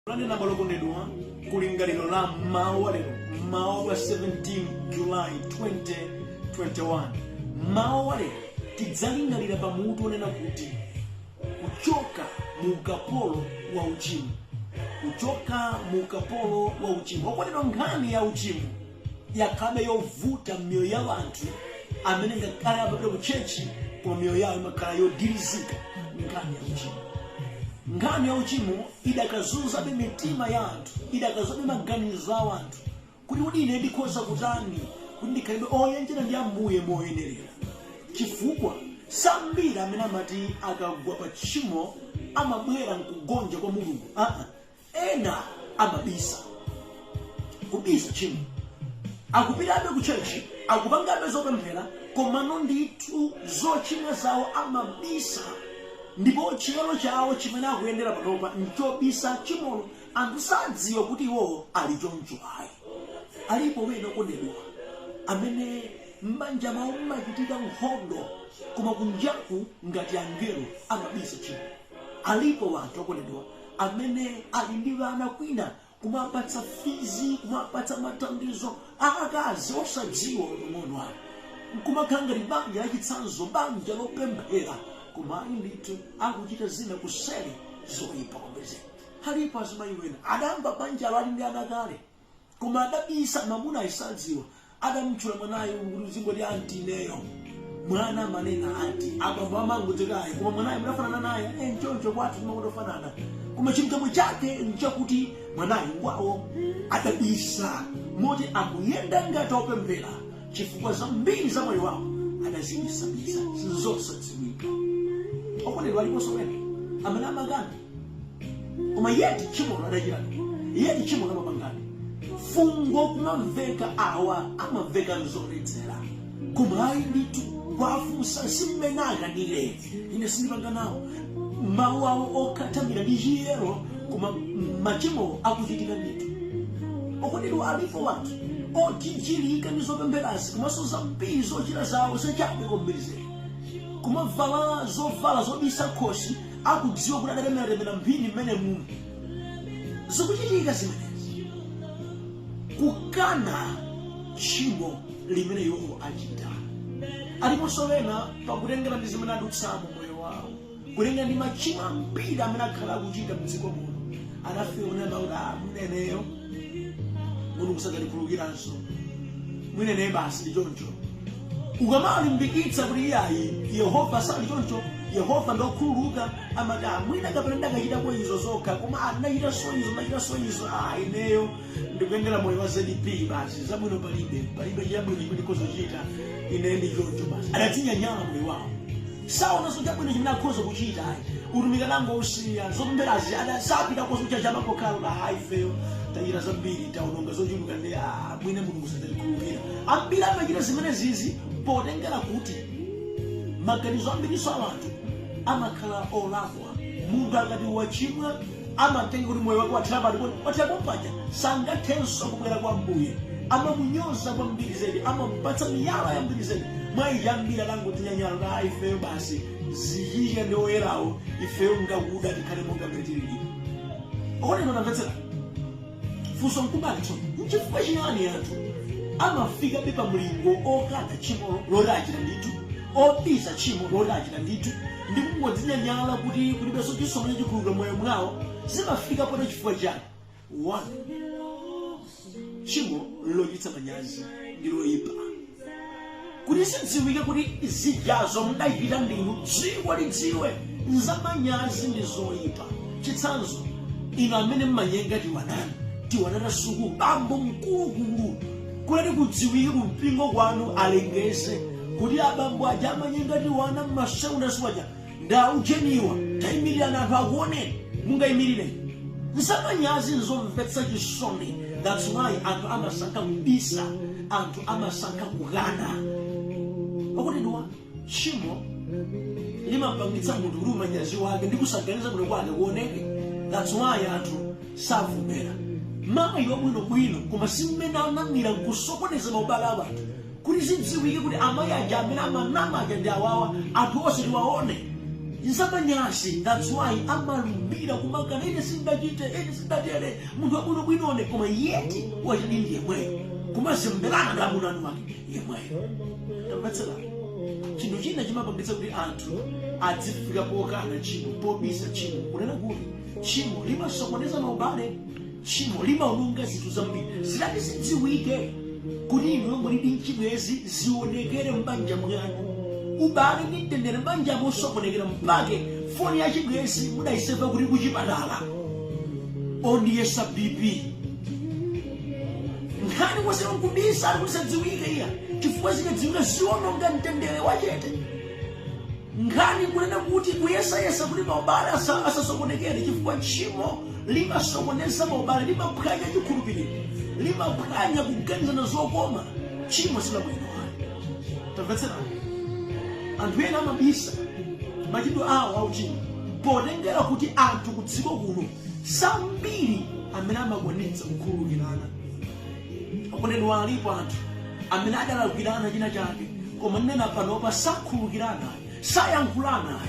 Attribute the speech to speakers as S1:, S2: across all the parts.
S1: Tikulandireni abale okondedwa ku lingaliro la mmawa wa lero, mmawa wa 17 July 2021. Mmawa wa lero tidzalingalira pa mutu onena kuti kuchoka mu ukapolo wa uchimo. Kuchoka mu ukapolo wa uchimo. Okondedwa, nkhani ya uchimo yakhalabe yovuta m'miyoyo ya anthu amene ngakhale amapita ku tchechi, koma miyoyo yawo imakhala yodirizika nkhani ya uchimo. Nkhani ya uchimo idakazunzabe mitima ya anthu, idakazunzabe maganizo a anthu kuti kodi ine ndikhoza kutani kuti ndikhalebe oyenjera ndi Ambuye moyenerera? Chifukwa si ambiri amene amati akagwa pa tchimo amabwera nkugonja kwa Mulungu. Aa, ena amabisa, kubisa tchimo. Akupitabe ku church, akupangabe zopemphera, komano ndithu zochimwa zawo amabisa, ndipo chiyero chawo chimene akuyendera panopa nchobisa tchimolo. Anthu sadziwa kuti iwowo ali choncho ayi. Alipo wena, okondedwa, amene m'banja mwawo mmachitika nkhondo, koma kunjaku ngati angelo, amabisa tchimo. Alipo anthu, okondedwa, amene ali ndi ana kwina kumapatsa fizi, kumapatsa mathandizo aakazi osadziwa pang'ono apo, nkumakhala ngati banja lachitsanzo, banja lopemphera, koma ayi ndithu, akuchita zina kuseri zoyipa kwambiri. Alipo azimayi wena adayamba banjalo ali ndi ana kale, koma adabisa, mamuna ayisadziwa. Adamtchula mwanayo kuti uzingoti anti ineyo. Mwana amanena anti, abambo amangodzekayi, koma mwanayo mudafanana naye. E, nchoncho kwathu timakutofanana, koma chilungamo chake nchakuti mwanayo ngwawo. Adabisa moti akuyenda ngati opemphera, chifukwa zambiri za moyo wawo adazibisabisa, zosadziwika. Okondedwa, aliponso wena amene amakana, koma yet tchimolo adachitadi, yet tchimolo amapangadi. Fungo kumamveka, awa amamveka nzoledzera, koma ayi ndithu, kwafunsa simmene akanire, ine sindipanga nawo. Mawu awo okhathamira ndi chiyero, koma machimo akuchitika ndithu. Okondedwa, alipo anthu ojijilika ndi zopempherazi, komanso zambiri zochita zawo zachabe kwambiri, kumavala zovala zobisa khosi, akudziwa kuti adatemeratemera mphini mmene mumu. Zikuchitika zimenezi, kukana tchimo limene iwowo achita. Aliponso ena, pakutengera ndi zimene adutsamo moyo wawo, kutengera ndi machimo ambiri amene akhala akuchita mdziko muno, anafika kunena kuti, ah, mweneyo Mulungu sadzandikhululukiranso, mweneyo basi ndi choncho. Ukamalimbikitsa kuti iyayi, Yehova sali choncho, Yehova ndokhululuka, amati, ah, mwina kapena ndakachitako izo zokha, koma ndinachitanso izo, ndinachitanso izo, ah, ineyo ndikuyendera moyo wa ZP basi, zabwino palibe, palibe chabwino chimene ndikhoza kuchita, ine ndi choncho basi. Adadzinyanyala moyo wawo, saonanso chabwino chimene akhoza kuchita ayi. Utumiki adangousiya, zopempherazi adasapitako, zochacha amangokhala kuti, ah, ifeyo tachita zambiri, taononga zochuluka, ndi ah, mwina Mulungu sadzatikhululukira. Ambiri amachita zimene zizi potengera kuti maganizo ambirinso a anthu amakhala olakwa. Munthu akati wachimwa, amatenga kuti moyo wake wathera pati, wathera pompaja, sangathenso kubwera kwa Mbuye. Amamunyoza kwambiri zedi, amamupatsa miyala yambiri zedi. Mwayi ambiri adangotinyanyala kuti, ah, ifeyo basi zichike ndi oyerawo, ifeyo ngakuda, tikhale monga mmene tilili. Okondedwa, tamvetsera, funso nkumati tsono, nchifukwa chiyani anthu amafikabe pa mlingo okana tchimo loti achita ndithu, obisa tchimo loti achita ndithu, ndi kungodzinyanyala kuti kulibenso chisomo chachikhululukiro moyo mwawo? Zimafika pano chifukwa chani? One, tchimo lochititsa manyazi ndi loyipa, kuti zidziwike kuti zijazo mudachita ndinu, dziko lidziwe, nzamanyazi ndi zoyipa. Chitsanzo, inu amene mmanyenga tiwanani, tiwana ta sukulu, bambo mkulukulu, kuti kudziwike kumpingo kwanu, alengeze kuti abambo aja amanyenga tiwana mmasewunda aja ndaujeniwa, tayimirirani anthu akuoneni. Mungayimirire? Nzamanyazi, nzomvetsa chisoni. That's why anthu amasankha kubisa, anthu amasankha kukana. Okondedwa, tchimo limapangitsa munthu kuti umanyazi wake ndi kusaganiza bwino kwake kuoneke. That's why anthu savomera. Mayi wabwinobwino, koma simmene anamira nkusokoneza maubale a anthu, kuti zidziwike kuti amayi aja amene amanama aja ndi awawa, anthu onse tiwaone. Nzamanyazi. That's why amalumbira kumakana, "Ine sindachite, ine sindatere, munthu wabwinobwinone." Koma yet wachidi ndi yemweyo, kumazembelana ndi amuna anu ake yemweyo. Tamvetsera, chinthu china chimapangitsa kuti anthu adzifika pokana tchimo, pobisa tchimo, kunena kuti tchimo limasokoneza maubale, tchimo limaononga zinthu zambiri. Zidati zidziwike kuti inuyo mulidi mchibwezi, zionekere m'banja mwanu, ubale ndi mtendere m'banja mosokonekera, mpake foni ya chibwezi mudayiseva kuti kuchipatala ondiyesa BP. Nkhani kwasero nkubisa ali kuti sadziwike iya, chifukwa zikadziwika ziononga mtendere wachete. Nkhani kunena kuti kuyesayesa kuti maubale asasokonekere, chifukwa tchimo limasokoneza maubale, limaphwanya chikhulupiriro, limaphwanya kuganizana zokoma. Tchimo silabwino ayi. Tamvetserani, anthu ena amabisa machitidwe awo auchimo potengera kuti anthu ku dziko kuno sambiri amene amakwanitsa kukhululukirana. Okondedwa, alipo anthu amene adalakwirana china chake, koma nena panopa sakhululukirana, sayankhulana.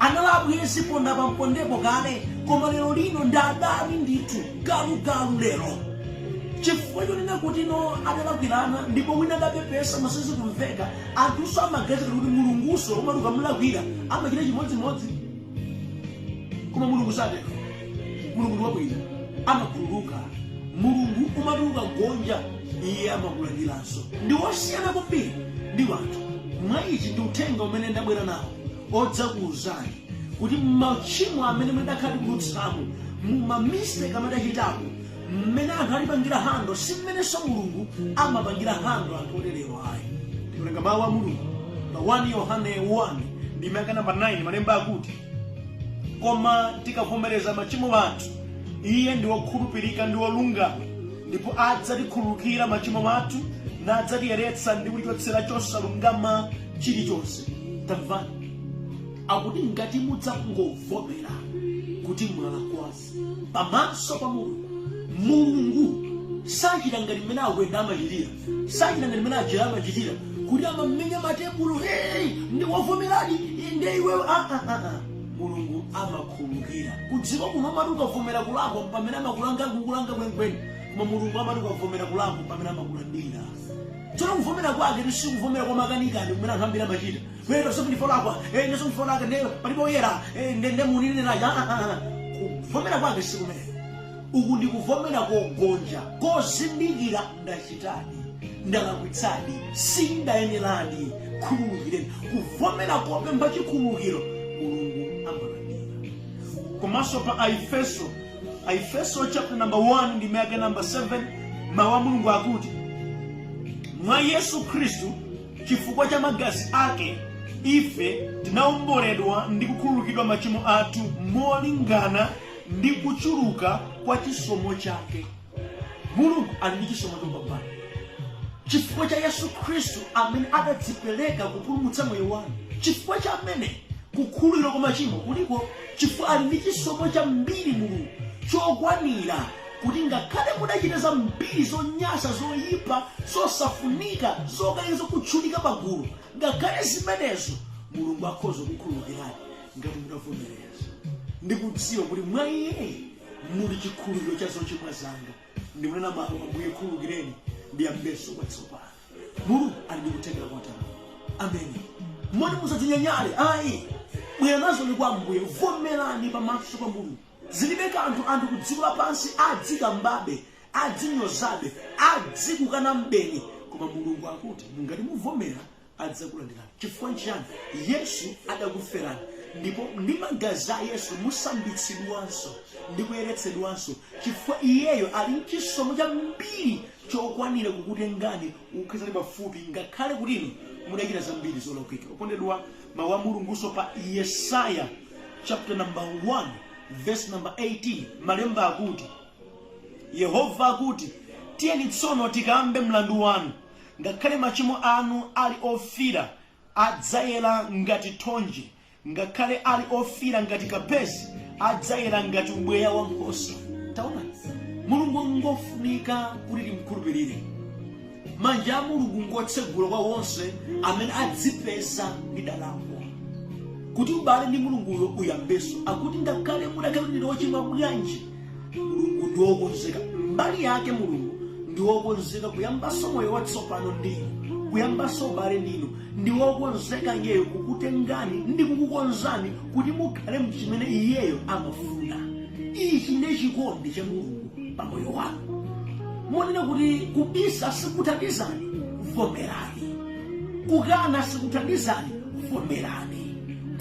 S1: Analabwezi ponda pampondepo kale, koma lero lino ndi adani ndithu, galugalu lero, chifukwa chonena kuti no adalakwirana ndipo wina adapepesa masezi kumveka. Anthuso amaganiza kuti Mulunguso umati ukamulakwira amachita chimodzimodzi, koma Mulungu satero. Mulungu ndi wabwino, amakhululuka. Mulungu umati ukagonja iye amakulandiranso, ndi wosiyana kwambiri ndi wanthu. Mwa ichi ndi uthenga umene ndabwera nawo odzakuwuzani kuti machimo amene mudakhala tikudutsamo, mumamistake amene adachitapo, mmene anthu alipangira handle si mmenenso Mulungu amapangira handle anthu oterewa ayi. Tikulenga mawu a Mulungu pa 1 Yohane 1 ndi maka namba 9. Malemba akuti, "Koma tikavomereza machimo athu, iye ndi wokhulupirika ndi wolungama, ndipo adzatikhululukira machimo athu nadzatiyeretsa ndi kutichotsera chosalungama chilichonse." Tamvani, akuti ngati mudzangovomera kuti mwalakwa pamaso pa Mulungu, Mulungu sachita ngati mmene akwenda amachitira, sachita ngati mmene ajera amachitira, kuti amamenya matebulo, "Hey, ndiwavomeradi nde iweyo." Ah, ah, ah, ah. Mulungu amakhululukira. Kudziko kuno amati ukavomera kulakwa pamene amakulanga, kukulanga kwenikweni, koma Mulungu amati ukavomera kulakwa pamene amakulandira. Tsono kuvomera kwake sikuvomera kwa makanikani kumene anthu ambiri amachita, "Wero sokundifolakwa, nesokundifolaka, ne palibe oyera, nde munineneraja." Kuvomera kwake sikumene uku, ndi kuvomera kogonja, kozindikira, "Ndachitadi, ndalakwitsadi, sindayeneradi, khululukireni." Kuvomera kopempha chikhululukiro, Mulungu amalandira. Komanso pa Aefeso, Aefeso chapter number 1 ndi yake number 7, mawu a Mulungu akuti, "Mwa Yesu Khristu, chifukwa cha magazi ake, ife tinawomboledwa ndi kukhululukidwa machimo athu molingana ndi kuchuluka kwa chisomo chake." Mulungu ali ndi chisomo chopambana chifukwa cha Yesu Khristu amene adadzipereka kupulumutsa moyo wanu. Chifukwa cha amene kukhululukidwa kwa machimo kuliko, chifukwa ali ndi chisomo chambiri Mulungu chokwanira kuti ngakhale mudachita zambiri zonyasa, zoyipa, zosafunika, zokaliza kutchulika pagulu, ngakhale zimenezo Mulungu akhoza kukhululukirani ngati mutavomereza ndikudziwa kuti mwa iye muli chikhululukiro cha zochimwa zanga, ndikunena mawu, "Ambuye, khululukireni, ndiyambenso kwatsopano." Mulungu ali ndi kuthekera kotero. Ameni. Moni musadzinyanyale ayi, bwera nazoni kwa Ambuye, vomerani pamaso pa Mulungu. Zilibe kanthu anthu ku dziko lapansi adzikambabe, adzinyozabe, adzikukana mbeni, koma Mulungu akuti mungati muvomera adzakulandirani. Chifukwa nchiyani? Yesu adakuferani, ndipo ndi magazi a Yesu musambitsidwanso ndi kuyeretsedwanso, chifukwa iyeyo ali mchisomo chambiri chokwanira kukutengani, kukukhazani pafupi, ngakhale kuti inu mudachita zambiri zolakwika. Okondedwa, mawu a Mulunguso pa Yesaya chapter number 1 verse number 18, malemba akuti, Yehova akuti, "Tiyeni tsono tikambe mlandu wanu. Ngakhale machimo anu ali ofira, adzayera ngati thonje; ngakhale ali ofira ngati kapezi, adzayera ngati ubweya wa nkhosa." Taona, Mulungu ngofunika kuti timkhulupirire. Manja a Mulungu ngotsegula kwa wonse amene adzipeza ndi dalakwa. Kuti ubale ndi Mulunguyo uyambenso. Akuti ngakhale mudakhale kuti ndinu ochimwa bwanji, Mulungu ndi wokonzeka mbali yake. Mulungu ndi wokonzeka kuyambanso moyo watsopano ndi inu, kuyambanso ubale ndi inu. Ndi wokonzeka iyeyo kukutengani ndi kukukonzani kuti mukhale mchimene iyeyo amafuna. Ichi ndi chikondi cha Mulungu pa moyo wanu. Monena kuti kubisa sikuthandizani, vomerani. Kukana sikuthandizani, vomerani.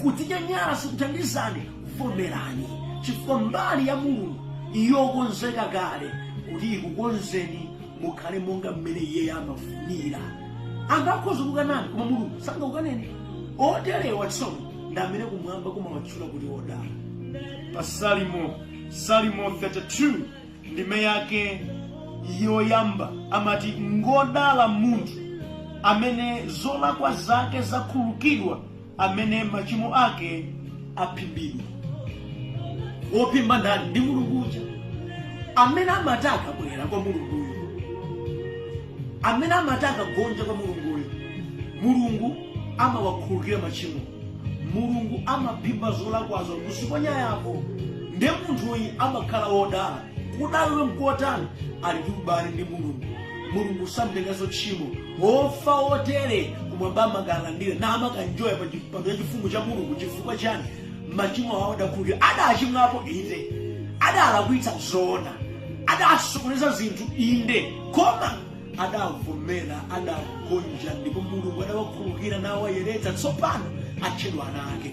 S1: Kudzinyanyala sikuthandizani, vomerani, chifukwa mbali ya Mulungu yokonzeka kale kuti ikukonzeni mukhale monga mmene iye amafunira. Anthu akhoza kukanani, koma Mulungu sangakukaneni. Oterewa tsono ndi amene kumwamba kumawatchula kuti odala. Pa Salimo 32 ndime yake yoyamba amati, "Ngodala munthu amene zolakwa zake zakhululukidwa, amene machimo ake aphimbidwa." Wophimba ndani? Ndi Mulungu uja amene amati akabwera kwa Mulunguyo, amene amati akagonja kwa Mulunguyo, Mulungu amawakhululukira machimo. Mulungu amaphimba zolakwazo kuziponya yapo. Nde munthuyi amakhala wodala. Kudala mkotani? Ali ndi ubale ndi Mulungu. Mulungu samtenganso tchimo. Ofa otere kumwamba amakalandira na amakanjoya pa chipando cha chifumu cha Mulungu. Chifukwa chani? Machimo awo adakhululukira. Adachimwapo inde, adalakwitsa zoona, adasokoneza zinthu inde, koma adavomera, adagonja, ndipo Mulungu adawakhululukira nawayeretsa. Tsopano atchedwa ana ake.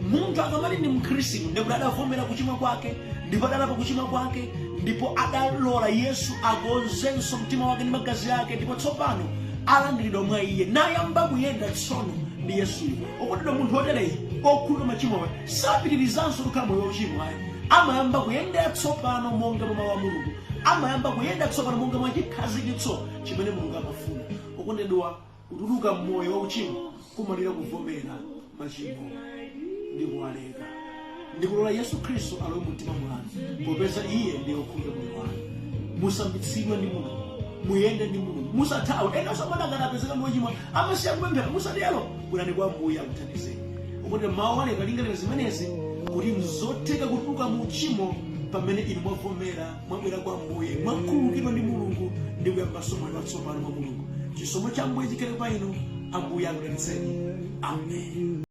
S1: Munthu akamati ndi Mkhristu, ndikuti adavomera kuchimwa kwake, ndipo adalapa kuchimwa kwake, ndipo adalola Yesu akonzenso mtima wake ndi magazi ake, ndipo tsopano alandiridwa mwa iye, nayamba kuyenda tsono ndi Yesuyo. Okondedwa, munthu wotereyi okhululuka machimowa sapitirizanso kukhala moyo wauchimo ayi. Amayamba kuyendera tsopano monga mwa mawu a Mulungu, amayamba kuyenda tsopano monga mwa chikhazikitso chimene Mulungu amafuna. Okondedwa, kutuluka mmoyo wauchimo kumalira kuvomera machimo ndi kuwaleka ndi kulola Yesu Khristu alowe mu mtima mwanu, popeza iye ndiye wokhululuka moyo wanu. Musambitsidwe ndi Mulungu, muyende ndi Mulungu, musathawe. Ena samadakana apezeka ndi wochimwa, amasiya kupemphera. Musatero, bwerani kwa Ambuye akuthandizeni. Okondedwa, mawu aleka lingalira zimenezi kuti nzotheka kutuluka mu uchimo pamene inu mwavomera, mwabwera kwa Ambuye, mwakhululukidwa ndi Mulungu ndi kuyambanso moyo watsopano mwa Mulungu. Chisomo cha Ambuye chikhale pa inu. Ambuye akudalitseni. Amen.